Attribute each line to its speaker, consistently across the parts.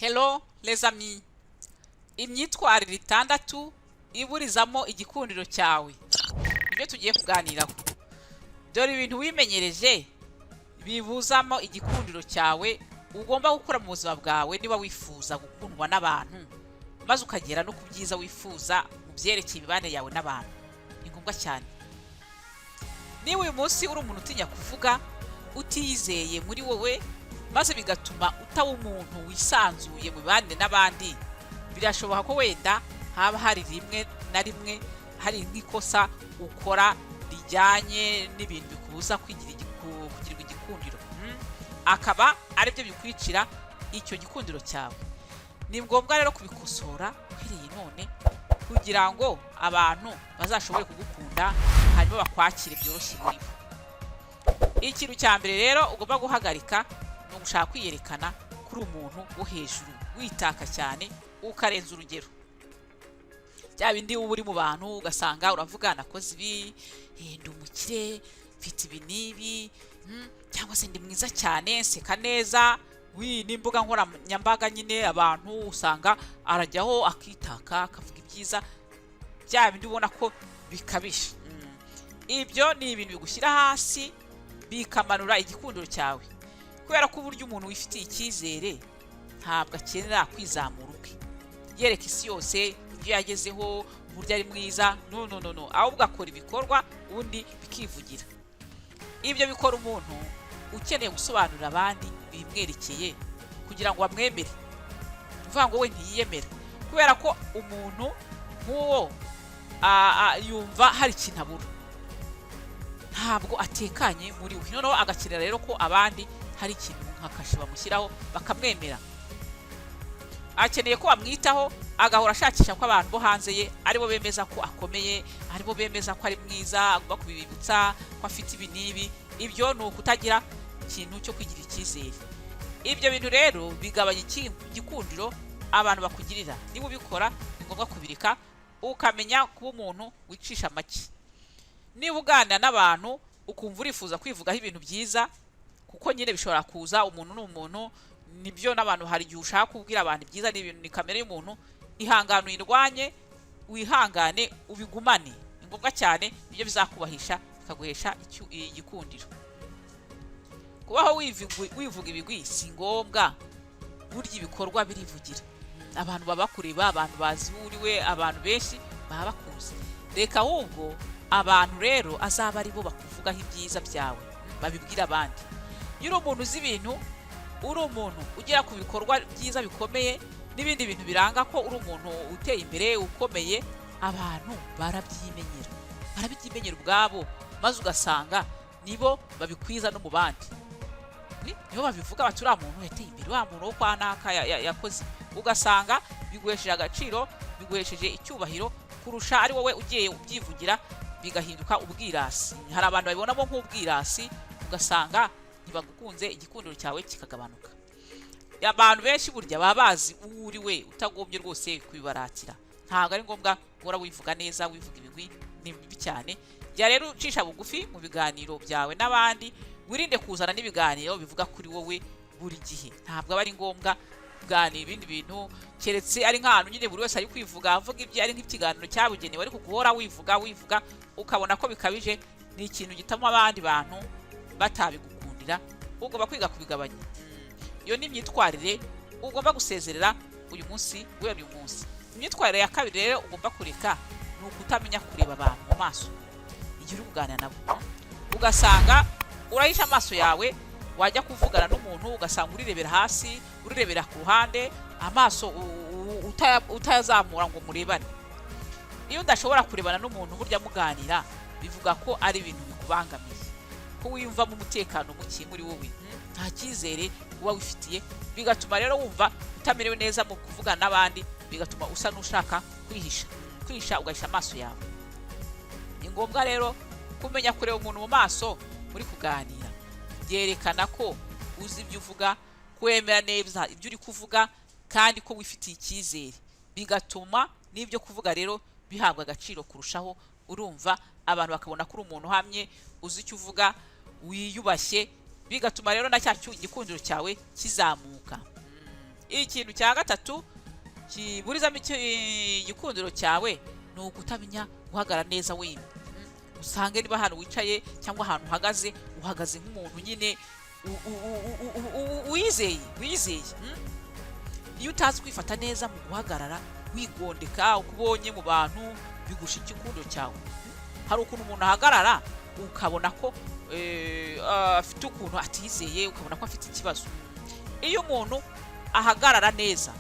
Speaker 1: Hello les amis. Imyitwarire itandatu iburizamo igikundiro cyawe. Nibyo tugiye kuganiraho. Dore ibintu wimenyereje bibuzamo igikundiro cyawe ugomba gukora mu buzima bwawe niba wifuza gukundwa n'abantu, maze ukagera no ku byiza wifuza mu byerekeye imibanire yawe n'abantu. Ni ngombwa cyane. Niba uyu munsi uri umuntu utinya kuvuga, utiyizeye muri wowe, maze bigatuma utaba umuntu wisanzuye mu mibanire n'abandi, birashoboka ko wenda haba hari rimwe na rimwe hari nk'ikosa ukora rijyanye n'ibintu bikubuza kugirirwa igikundiro, Akaba aribyo bikwicira icyo gikundiro cyawe. Ni ngombwa rero kubikosora uhereye none kugira ngo abantu bazashobore kugukunda, hanyuma bakwakire byoroshye muri bo. Ikintu cya mbere rero ugomba guhagarika ni ugushaka kwiyerekana kuri umuntu wo hejuru, witaka cyane ukarenza urugero. Bya bindi uba uri mu bantu ugasanga uravuga: "Nakoze ibi, ndi umukire, mfite ibi n'ibi, cyangwa se ndi mwiza cyane, nseka neza." Wi n'imbuga nkoranyambaga nyine, abantu usanga arajyaho akitaka, akavuga ibyiza, bya bindi ubona ko bikabije. Ibyo ni ibintu bigushyira hasi, bikamanura igikundiro cyawe, kubera ko uburyo umuntu wifitiye icyizere ntabwo akenera kwizamura ubwe yereka isi yose ibyo yagezeho, uburyo ari mwiza. No, no, no, no, ahubwo akora ibikorwa ubundi bikivugira. Ibyo bikora umuntu ukeneye gusobanurira abandi ibimwerekeye kugira ngo bamwemere. Ni ukuvuga ngo we ntiyiyemera, kubera ko umuntu nk'uwo yumva hari ikintu abura, ntabwo atekanye muri we. Noneho agakenera rero ko abandi hari ikintu nka kashe bamushyiraho bakamwemera. Akeneye ko bamwitaho, agahora ashakisha ko abantu bo hanze ye aribo bemeza ko akomeye, aribo bemeza ko ari mwiza, agomba kubibibutsa ko afite ibi n'ibi. Ibyo ni ukutagira ikintu cyo kwigira icyizere. Ibyo bintu rero bigabanya igikundiro abantu bakugirira. Niba ubikora, ni ngombwa kubireka, ukamenya kuba umuntu wicisha make. Niba uganira n'abantu ukumva urifuza kwivugaho ibintu byiza, kuko nyine bishobora kuza, umuntu ni umuntu, nibyo, n'abantu hari igihe ushaka kubwira abantu ibyiza, ni ibintu, ni kamere y'umuntu. Ihangane, uyirwanye, wihangane, ubigumane. Ni ngombwa cyane, nibyo bizakubahisha, bikaguhesha igikundiro. Kubaho wivuga ibigwi si ngombwa. Burya ibikorwa birivugira. Abantu baba bakureba, abantu bazi uwo uri we, abantu benshi baba bakuzi. Reka ahubwo abantu rero azaba ari bo bakuvugaho ibyiza byawe, babibwira abandi. Iyo uri umuntu uzi ibintu, uri umuntu ugera ku bikorwa byiza bikomeye n'ibindi bintu biranga ko uri umuntu uteye imbere, ukomeye, abantu barabyimenyera, barabyimenyera ubwabo, maze ugasanga nibo babikwiza no mu bandi. Nibo babivuga bati: "Uriya muntu yateye imbere, wa muntu wo kwa naka yakoze." Ugasanga biguhesheje agaciro, biguhesheje icyubahiro kurusha ari wowe ugiye ubyivugira, bigahinduka ubwirasi. Hari abantu babibonamo nk'ubwirasi, ugasanga ntibagukunze, igikundiro cyawe kikagabanuka. Abantu benshi burya baba bazi uwo uri we, utagombye rwose kubibaratira. Ntabwo ari ngombwa guhora wivuga neza, wivuga ibigwi, ni bibi cyane. Jya rero ucisha bugufi mu biganiro byawe n'abandi, wirinde kuzana n'ibiganiro bivuga kuri wowe buri gihe. Ntabwo aba ari ngombwa kuganira ibindi bintu, keretse ari nk'ahantu nyine buri wese ari kwivuga, avuga ibyo, ari nk'ikiganiro cyabugenewe. Ariko guhora wivuga, wivuga, ukabona ko bikabije, ni ikintu gituma abandi bantu batabigukundira. Ugomba kwiga kubigabanya. Iyo ni imyitwarire ugomba gusezerera uyu munsi, guhera uyu munsi. Imyitwarire ya kabiri rero ugomba kureka ni ukutamenya kureba abantu mu maso igihe uri kuganira nabo. Ugasanga urahisha amaso yawe, wajya kuvugana n'umuntu ugasanga urirebera hasi, urirebera ku ruhande, amaso utayazamura ngo murebane. Iyo udashobora kurebana n'umuntu burya muganira, bivuga ko ari ibintu bikubangamiye, ko wiyumvamo umutekano muke muri wowe, nta cyizere uba wifitiye. Bigatuma rero wumva utamerewe neza mu kuvugana n'abandi, bigatuma usa n'ushaka kwihisha, kwihisha, ugahisha amaso yawe. Ni ngombwa rero kumenya kureba umuntu mu maso muri kuganira. Byerekana ko uzi ibyo uvuga, kwemera neza ibyo uri kuvuga, kandi ko wifitiye icyizere. Bigatuma n'ibyo kuvuga rero bihabwa agaciro kurushaho. Urumva, abantu bakabona ko uri umuntu uhamye, uzi icyo uvuga, wiyubashye. Bigatuma rero na cya gikundiro cyawe kizamuka. Ikintu cya gatatu kiburizamo igikundiro cyawe ni ukutamenya guhagarara neza wemye. Usange niba ahantu wicaye cyangwa ahantu uhagaze, uhagaze nk'umuntu nyine wizeye wizeye. Iyo utazi kwifata neza mu guhagarara, wigondeka uko ubonye mu bantu, bigusha igikundiro cyawe. Hari ukuntu umuntu ahagarara ukabona ko afite ukuntu atizeye, ukabona ko afite ikibazo. Iyo umuntu ahagarara neza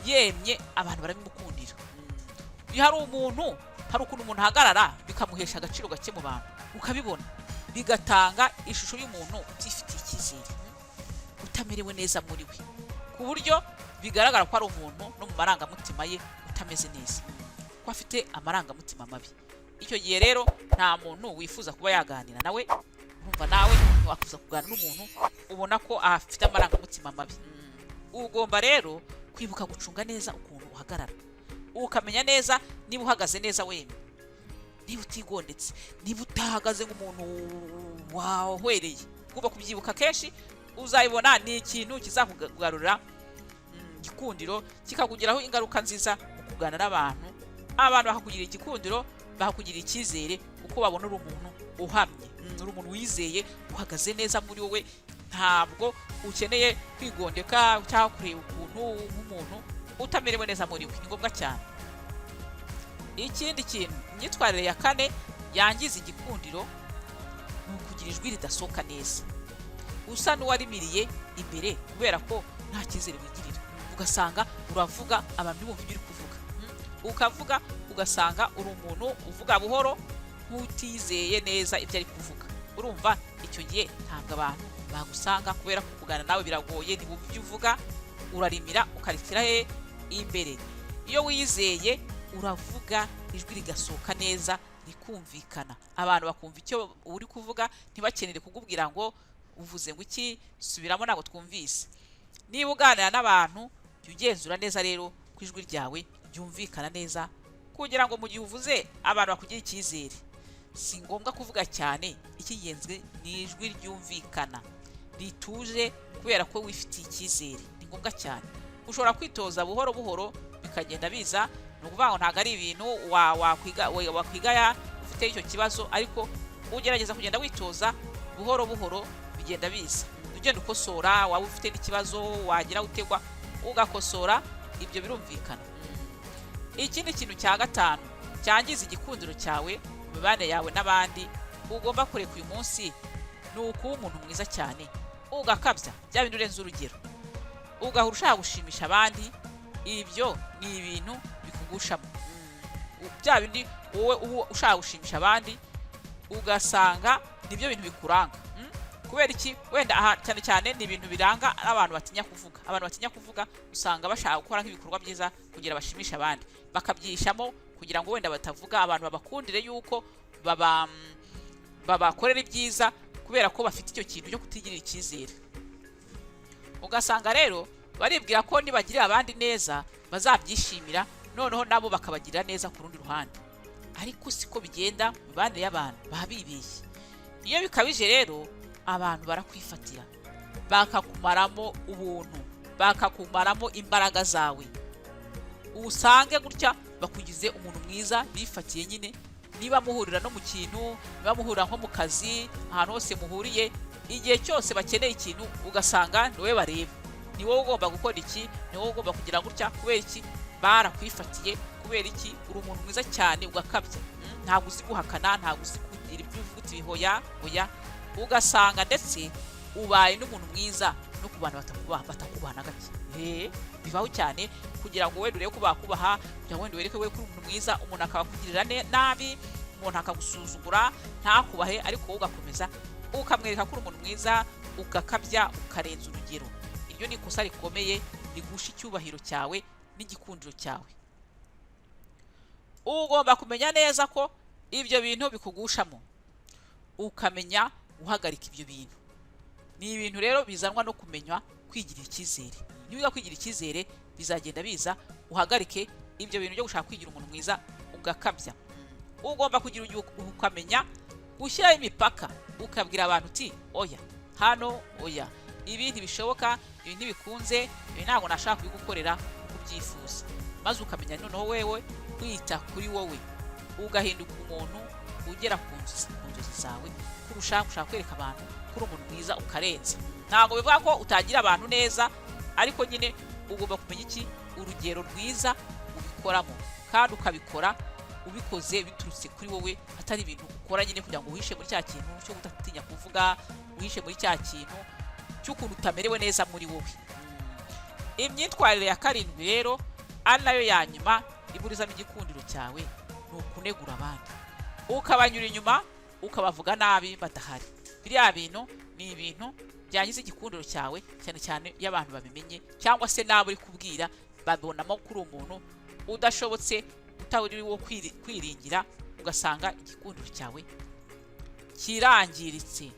Speaker 1: yemye, abantu barabimukundira. Iyo hari umuntu, hari ukuntu umuntu ahagarara bikamuhesha agaciro gake mu bantu, ukabibona, bigatanga ishusho y'umuntu utifitiye icyizere, utamerewe neza muri we, ku buryo bigaragara ko ari umuntu no mu marangamutima ye utameze neza, ko afite amarangamutima mabi. Icyo gihe rero nta muntu wifuza kuba yaganira nawe. Urumva nawe ntiwakwifuza kuganira n'umuntu ubona ko afite amarangamutima mabi. Ugomba rero kwibuka gucunga neza ukuntu uhagarara, ukamenya neza niba uhagaze neza wemye, niba utigondetse, niba utahagaze nk'umuntu wahwereye. Ugomba kubyibuka kenshi, uzayibona ni ikintu kizakugarurira igikundiro, kikakugiraho ingaruka nziza mu kuganira n'abantu. Abantu bakakugirira igikundiro, bakakugirira icyizere, kuko babona uri umuntu uhamye, uri umuntu wizeye, uhagaze neza muri wowe. Ntabwo ukeneye kwigondeka cyangwa kureba ukuntu nk'umuntu utamerewe neza muri we. Ni ngombwa cyane. Ikindi kintu, imyitwarire ya kane yangiza igikundiro ni ukugira ijwi ridasohoka neza, usa n'uwarimiriye imbere kubera ko nta cyizere wigirira. Ugasanga uravuga, abantu ntibumve ibyo uri kuvuga. Ukavuga ugasanga uri umuntu uvuga buhoro nk'utizeye neza ibyo ari kuvuga. Urumva icyo gihe ntabwo abantu bagusanga, kubera ko kuganira nawe biragoye, ntibumve ibyo uvuga, urarimira ukarekera he imbere. Iyo wizeye uravuga ijwi rigasohoka neza, rikumvikana, abantu bakumva icyo uri kuvuga, ntibakenere kukubwira ngo uvuze ngo iki, subiramo ntabwo twumvise. Niba uganira n'abantu, jya ugenzura neza rero ko ijwi ryawe ryumvikana neza, kugira ngo mu gihe uvuze abantu bakugire icyizere. Si ngombwa kuvuga cyane, icy'ingenzi ni ijwi ryumvikana rituje kubera ko wifitiye icyizere. Ni ngombwa cyane. Ushobora kwitoza buhoro buhoro bikagenda biza. Ni ukuvuga ngo ntabwo ari ibintu wakwigaya ufite icyo kibazo, ariko ugerageza kugenda witoza buhoro buhoro, bigenda biza, ugenda ukosora. Waba ufite n'ikibazo wagira utegwa ugakosora, ibyo birumvikana. Ikindi kintu cya gatanu cyangiza igikundiro cyawe mu mibanire yawe n'abandi ugomba kureka uyu munsi ni ukuba umuntu mwiza cyane ugakabya, bya bindi urenze urugero, ugahora ushaka gushimisha abandi. Ibyo ni ibintu bikugushamo. Bya bindi wowe uba ushaka gushimisha abandi, ugasanga nibyo bintu bikuranga. Kubera iki? Wenda aha cyane cyane ni ibintu biranga abantu batinya kuvuga. Abantu batinya kuvuga usanga bashaka gukora nk'ibikorwa byiza kugira bashimishe abandi, bakabyishamo kugira ngo wenda batavuga, abantu babakundire yuko babakorera ibyiza, kubera ko bafite icyo kintu cyo kutigirira icyizere. Ugasanga rero baribwira ko nibagirira abandi neza bazabyishimira, noneho nabo bakabagirira neza ku rundi ruhande. Ariko siko bigenda mu mibanire y'abantu, baba bibeshye. Iyo bikabije rero abantu barakwifatira, bakakumaramo ubuntu, bakakumaramo imbaraga zawe. Usange gutya bakugize umuntu mwiza bifatiye nyine. Niba muhurira no mu kintu, niba muhurira nko mu kazi, ahantu hose muhuriye, igihe cyose bakeneye ikintu ugasanga ni wowe bareba, ni wowe ugomba gukora iki, ni wowe ugomba kugira gutya. Kubera iki? Barakwifatiye. Kubera iki? Uri umuntu mwiza cyane ugakabya. Ntabwo uzi guhakana, ntabwo uzi kugira ibyo uvuga uti hoya hoya. Ugasanga ndetse ubaye n'umuntu mwiza no ku bantu batakubaha, batakubaha na gake. Bibaho cyane, kugira ngo wenda urebe ko bakubaha, kugira ngo wenda wereke we ko uri umuntu mwiza, umuntu akabakugirira nabi, umuntu akagusuzugura ntakubahe, ariko wowe ugakomeza ukamwereka ko uri umuntu mwiza, ugakabya, ukarenza urugero. Iryo ni ikosa rikomeye rigusha icyubahiro cyawe n'igikundiro cyawe. Ugomba kumenya neza ko ibyo bintu bikugushamo, ukamenya guhagarika ibyo bintu. Ni ibintu rero bizanwa no kumenya kwigirira icyizere. Niba kwigira icyizere bizagenda biza, uhagarike ibyo bintu byo gushaka kwigira umuntu mwiza ugakabya. Ugomba kugira ukamenya gushyiraho imipaka, ukabwira abantu uti oya hano, oya. Ibi ntibishoboka, ibi ntibikunze, ibi ntabwo nashaka kubigukorera uko ubyifuza. Maze ukamenya noneho wewe kwita kuri wowe, ugahinduka umuntu ugera ku nzozi zawe kurusha gushaka kwereka abantu ko uri umuntu mwiza ukarenza. Ntabwo bivuga ko utagira abantu neza, ariko nyine ugomba kumenya iki? Urugero rwiza ubikoramo, kandi ukabikora ubikoze biturutse kuri wowe, atari ibintu ukora nyine kugira ngo uhishe muri cya kintu cyo kudatinya kuvuga, uhishe muri cya kintu cy'ukuntu utamerewe neza muri wowe. Imyitwarire ya karindwi rero, ari nayo ya nyuma iburizamo igikundiro cyawe, ni ukunegura abandi, ukabanyura inyuma, ukabavuga nabi badahari. Biriya bintu ni ibintu byangiza igikundiro cyawe, cyane cyane iyo abantu babimenye cyangwa se n'abo uri kubwira babonamo ko uri umuntu udashobotse, utari wo kwiringira, ugasanga igikundiro cyawe kirangiritse.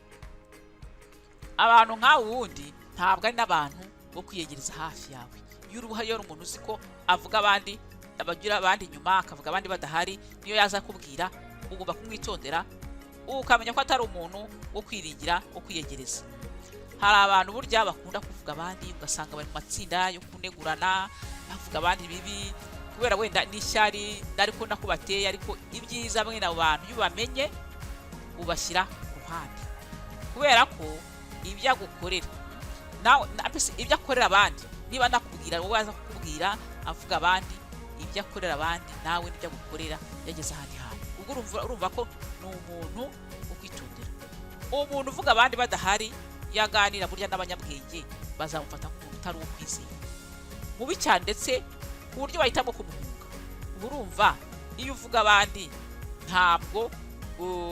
Speaker 1: Abantu nkawe wundi ntabwo ari n'abantu bo kwiyegereza hafi yawe. Iyo uri umuntu uzi ko avuga abandi, abagira abandi inyuma, akavuga abandi badahari, niyo yaza kubwira ugomba kumwitondera, ukamenya ko atari umuntu wo kwiringira, wo kwiyegereza. Hari abantu burya bakunda kuvuga abandi, ugasanga bari mu matsinda yo kunegurana, bavuga abandi bibi kubera wenda n'ishyari, ariko nako bateye. Ariko ibyiza, mwene abo bantu iyo ubamenye ubashyira ku ruhande, kubera ko ibyo agukorera nawe, mbese ibyo akorera abandi, niba nakubwira wowe aza kukubwira avuga abandi, ibyo akorera abandi nawe nibyo agukorera yageze ahandi hantu. Ubwo urumva ko ni umuntu wo kwitondera. Umuntu uvuga abandi badahari, yaganira burya n'abanyabwenge bazamufata nk'umuntu utari uwo kwizera, mubi cyane, ndetse ku buryo bahitamo kumuhunga. Uba urumva iyo uvuga abandi ntabwo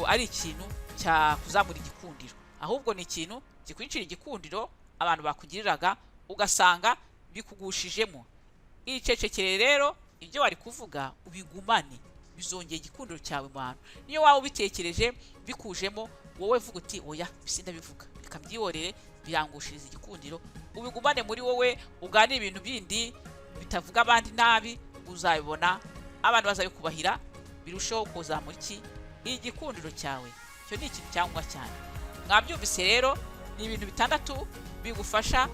Speaker 1: ari ikintu cyakuzamura igikundiro, ahubwo ni ikintu kikwicira igikundiro abantu bakugiriraga, ugasanga bikugushijemo. Icecekere rero, ibyo wari kuvuga ubigumane, bizongera igikundiro cyawe mu bantu. Niyo waba ubitekereje bikujemo, wowe vuga uti: "Oya, bisi ndabivuga, reka mbyihorere, birangushiriza igikundiro." Ubigumane muri wowe, uganire ibintu bindi bitavuga abandi nabi, uzabibona abantu bazabikubahira, birushaho kuzamura iki? Igikundiro cyawe. Icyo ni ikintu cyangwa cyane. Mwabyumvise rero, ni ibintu bitandatu bigufasha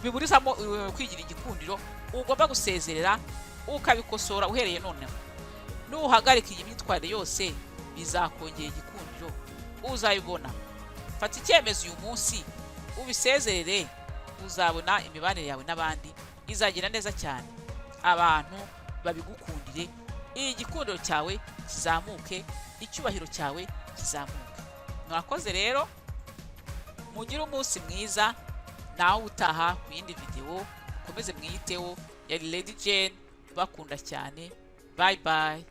Speaker 1: biburizamo kwigira igikundiro, ugomba gusezerera, ukabikosora uhereye noneho. Nuhagarika iyi myitwarire yose, bizakongera igikundiro, uzabibona. Fata icyemezo uyu munsi ubisezerere, uzabona imibanire yawe n'abandi izagenda neza cyane, abantu babigukundire, igikundiro cyawe kizamuke, icyubahiro cyawe kizamuke. Mwakoze rero, mugire umunsi mwiza. Nawe utaha ku yindi videwo, mukomeze mwiyiteho. Yari Lady Jane, bakunda cyane. Bye bye.